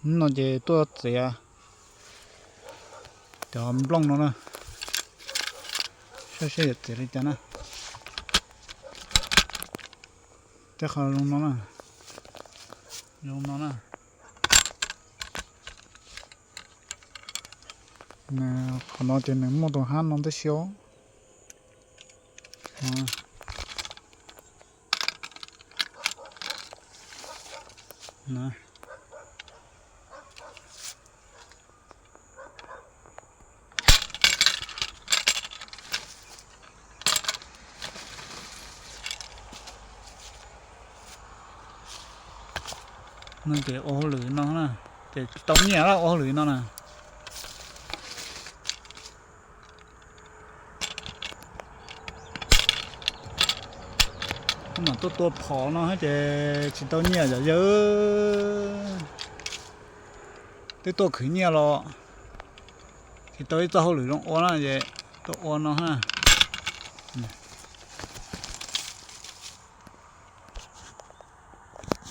Hnub no ces tuaj txiav cov nplooj no na, saib seb yuav txiav li cas na. Tej qhov zoo no na, zoo no na. Qhov no ces nws muaj tus hab no tib si os. No ces ua hauj lwm no na, ces tsis tau nyiaj ua hauj lwm no na. Mam tuaj tua phom no ces tsis tau nyiaj yom yawg. Twb tuaj khwv nyiaj los tsis tau ib txoj hauj lwm zoo ua na ces tuaj ua no ha.